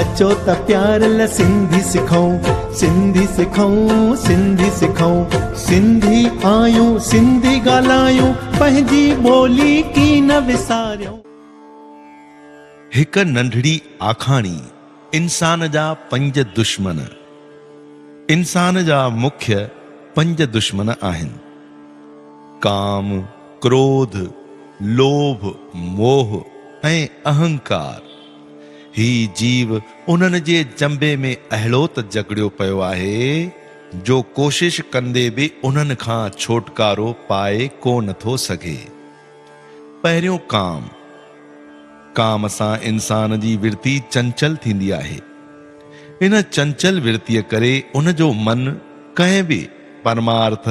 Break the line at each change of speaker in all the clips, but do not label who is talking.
اچو ته پيار لا سنڌي سکون، سنڌي سکون، سنڌي سکون، سنڌي آهيون سنڌي ڳالهايون، پنهنجي ٻولي ڪين نه وساريون.
هڪ ننڍڙي آکاڻي، انسان جا پنج دشمن. انسان جا مکيه پنج دشمن آهن. ڪام، ڪروڌ، لوڀ، موهه ۽ اهنڪار. هي جيو انهن جي چنبي ۾ اهڙو ته جڪڙيو پيو آهي، جو ڪوشش ڪندي به انهن کان ڇوٽڪارو پائي ڪو نه ٿو سگهي. پهريون ڪام. ڪام سان انسان جي ورتي چنچل ٿيندي آهي. ان چنچل ورتيء ڪري ان جو من ڪنهن به پرمارٿ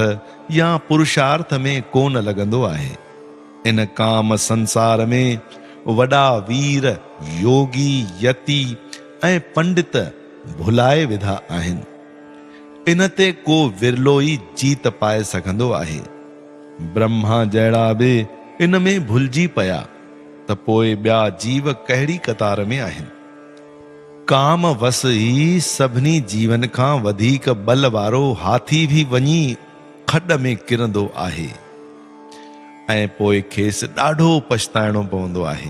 يا پرشارٿ ۾ ڪو نه لڳندو آهي. ان ڪام سنسار ۾ وڏا وير، يوگي، يتي ۽ پنڊت ڀلائي وڌا آهن. ان تي ڪو ورلو ئي جيت پائي سگهندو آهي. برهما جهڙا به ان ۾ ڀلجي پيا ته پوء ٻيا جيو ڪهڙي قطار ۾ آهن. ڪام وس ئي سڀني جيون کان وڌيڪ ٻل وارو هاٿي به وڃي کڏ ۾ ڪرندو آهي ۽ پوء کيس ڏاڍو پڇتائڻو پوندو آهي.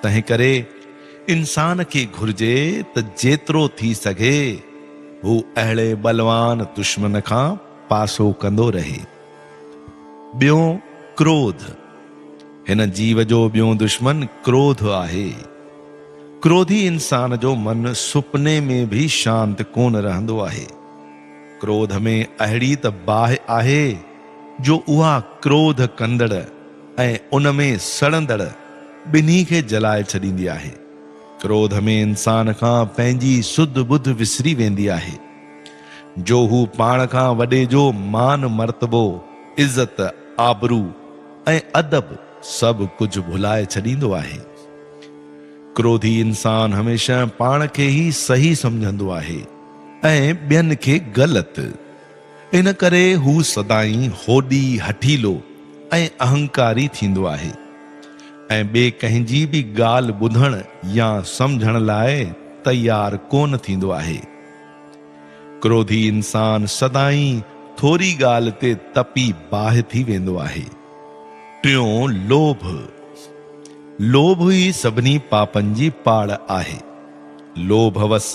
تنهنڪري انسان کي گهرجي ته جيترو ٿي سگهي هو اهڙي ٻلوان دشمن کان پاسو ڪندو رهي. ٻيون ڪروڌ. هن جيو جو ٻيون دشمن ڪروڌ آهي. ڪروڌي انسان جو من سپني ۾ به شانت ڪونه رهندو آهي. ڪروڌ ۾ اهڙي ته باهه آهي جو اها ڪروڌ ڪندڙ ۽ ان ۾ سڙندڙ ٻنهي کي جلائي ڇڏيندي آهي. ڪروڌ ۾ انسان کان پنهنجي سڌ ٻڌ وسري ويندي آهي. جو هو پاڻ کان وڏي جو مان مرتبو، عزت، آبرو ۽ ادب سڀ ڪجهه ڀلائي ڇڏيندو آهي. ڪروڌي انسان هميشه پاڻ کي ئي صحيح سمجهندو آهي ۽ ٻين کي غلط. ان ڪري هو سدائين هوڏي، هٺيلو ۽ اهنڪاري ٿيندو آهي ۽ ٻئي ڪنهن جي به ڳالهه ٻڌڻ يا سمجهڻ لاء تيار ڪونه ٿيندو آهي. ڪروڌي انسان سدائين ٿوري ڳالهه تي تپي باهه ٿي ويندو آهي. ٽيون لوڀ. لوڀ ئي سڀني پاپن جي پاڙ آهي. لوڀ وس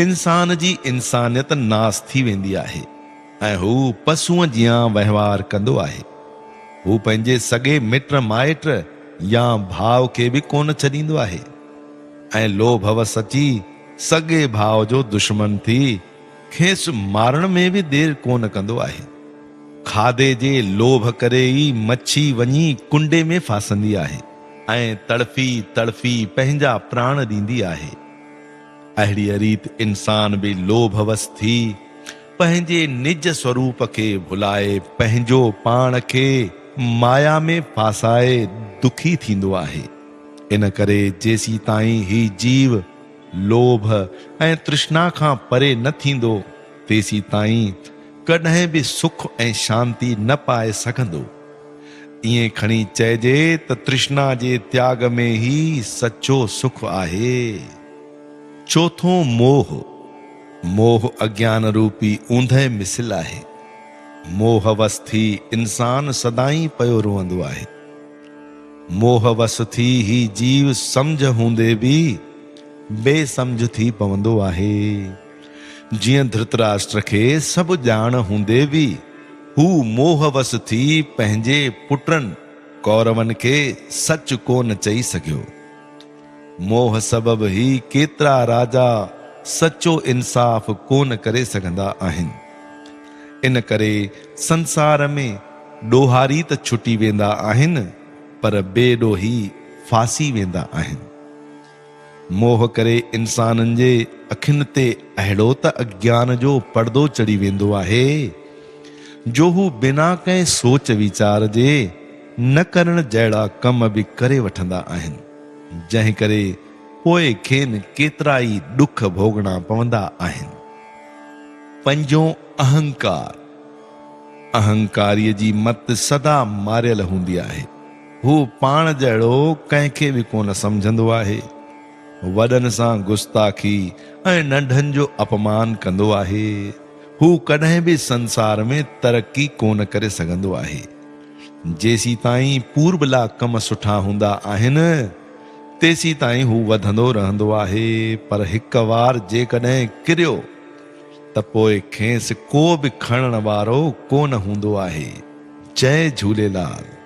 انسان جي انسانيت ناس ٿي ويندي آهي ۽ هو پسونء جيان وهنوار ڪندو آهي. هو پنهنجي سڳي مٽ مائٽ يا ڀاء کي به ڪونه ڇڏيندو آهي ۽ لوڀ وس اچي سڳي ڀاء جو دشمن ٿي کيس مارڻ ۾ به دير ڪونه ڪندو آهي. کاڌي جي لوڀ ڪري ئي مڇي وڃي ڪنڊي ۾ ڦاسندي آهي ۽ تڙڦي تڙڦي پنهنجا پراڻ ڏيندي آهي. اهڙيء ريت انسان به لوڀ وس ٿي پنهنجي نج سوروپ کي ڀلائي پنهنجو پاڻ کي مايا ۾ ڦاسائي دکي ٿيندو آهي. ان ڪري جيسيتائين هي جيو لوڀ ۽ ترشنا کان پري نه ٿيندو تيسيتائين ڪڏهن به سک ۽ شانتي نه پائي سگهندو. ائين کڻي چئجي ته ترشنا جي تياڳ ۾ ئي سچو سک آهي. چوٿون موهه، موهه اگيان روپي اوندهه مثل آهي. موهه وس ٿي انسان سدائين پيو روئندو آهي. موهه وس ٿي هي جيو سمجهه هوندي به بي سمجهه ٿي پوندو آهي. جيئن ڌرتراشٽر کي سڀ ڄاڻ هوندي به هو موهه وس ٿي پنهنجي پٽن ڪورون کي سچ ڪو نه چئي سگهيو. موهه سبب هي ڪيترا راجا سچو انصاف ڪو نه ڪري سگهندا آهن. ان ڪري سنسار ۾ ڏوهاري ته ڇٽي ويندا آهن پر بي ڏوهي ڦاسي ويندا آهن. موهه ڪري انسانن جي اکين تي اهڙو ته اگيان جو پڙدو چڙهي ويندو آهي، جو هو بنا ڪنهن سوچ ويچار جي نه ڪرڻ جهڙا ڪم به ڪري وٺندا آهن، جنهن ڪري پوء کين ڪيترائي ڏک ڀوڳڻا پوندا آهن. پنجون اهنڪار، اهنڪاريء جي مت سدا ماريل هوندي آهي. هو پاڻ جهڙو ڪنهن کي به ڪونه سمجهندو آهي. وڏن سان گستاخي ۽ ننڍن جو اپمان ڪندو آهي، هو ڪڏهن به سنسار ۾ ترقي ڪونه ڪري سگهندو آهي. جيسيتائين پوربلا ڪم سٺا هوندا آهن، تيسيتائين هو وڌندو رهندو آهي، پر هڪ وار جيڪڏهن ڪريو ته پوء کيس ڪو به کڻڻ وارو ڪونه هوندو آهي. جئي جهوليلال.